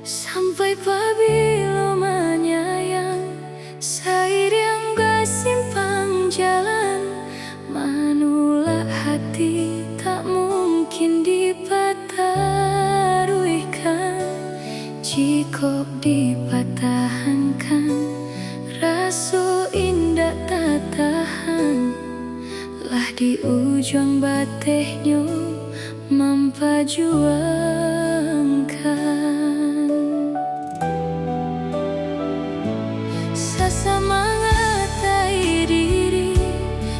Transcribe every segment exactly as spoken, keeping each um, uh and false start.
Sampai pabilo manyayang, sairiang basimpang jalan, manulak hati tak mungkin dipataruihkan. Jikok dipatahankan, raso indak tatahan. Lah di ujuang batehnyo mampajuangkan. Sasamangatai diri,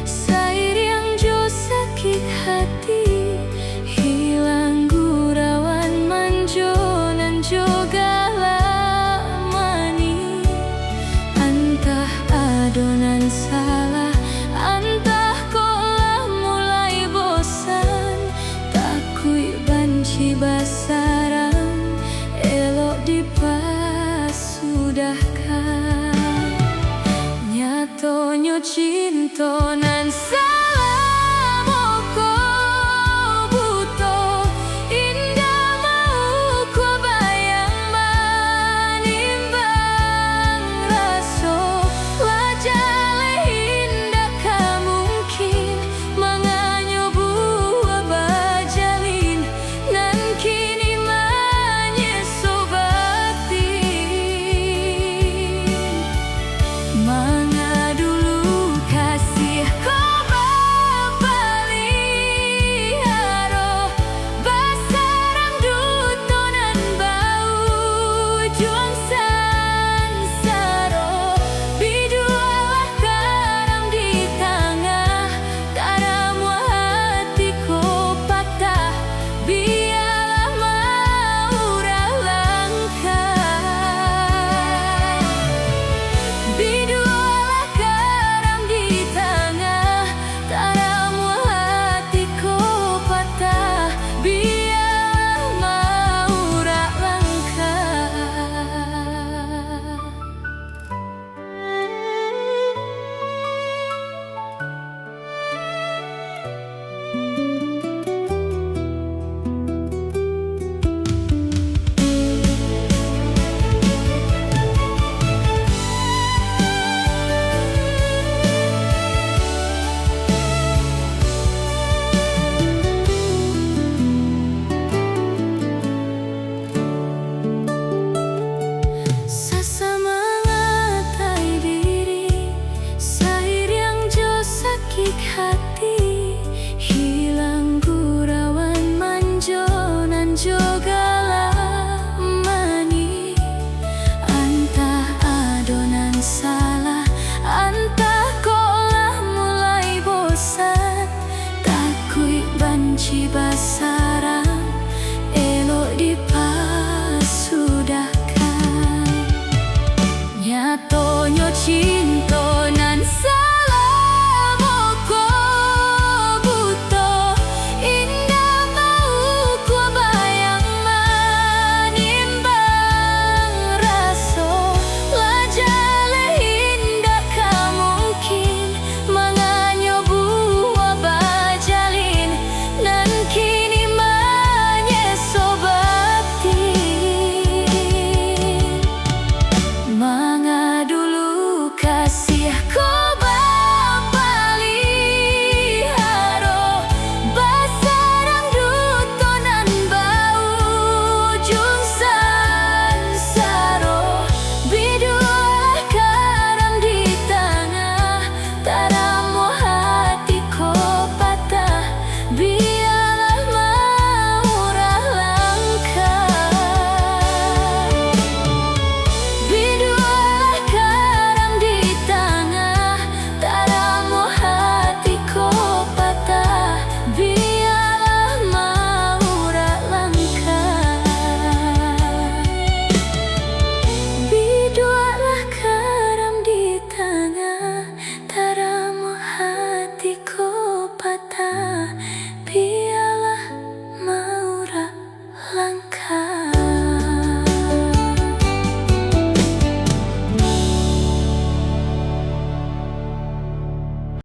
sairiang jo sakik hati, hilang gurauan manjo nan jo galak manih. Antah ado nan salah, antah ko lah mulai bosan, takuik banci basaram, elok dipasudahkan. Nyatonyo cinto nan salamo ko buto, indak mauko bayang manimbang raso. Lah jaleh indak ka mungkin, manganyo buah bajalin, nan kini manyeso batin. Manga dulu kasih ko bapaliharo, basarang duto nan baujuang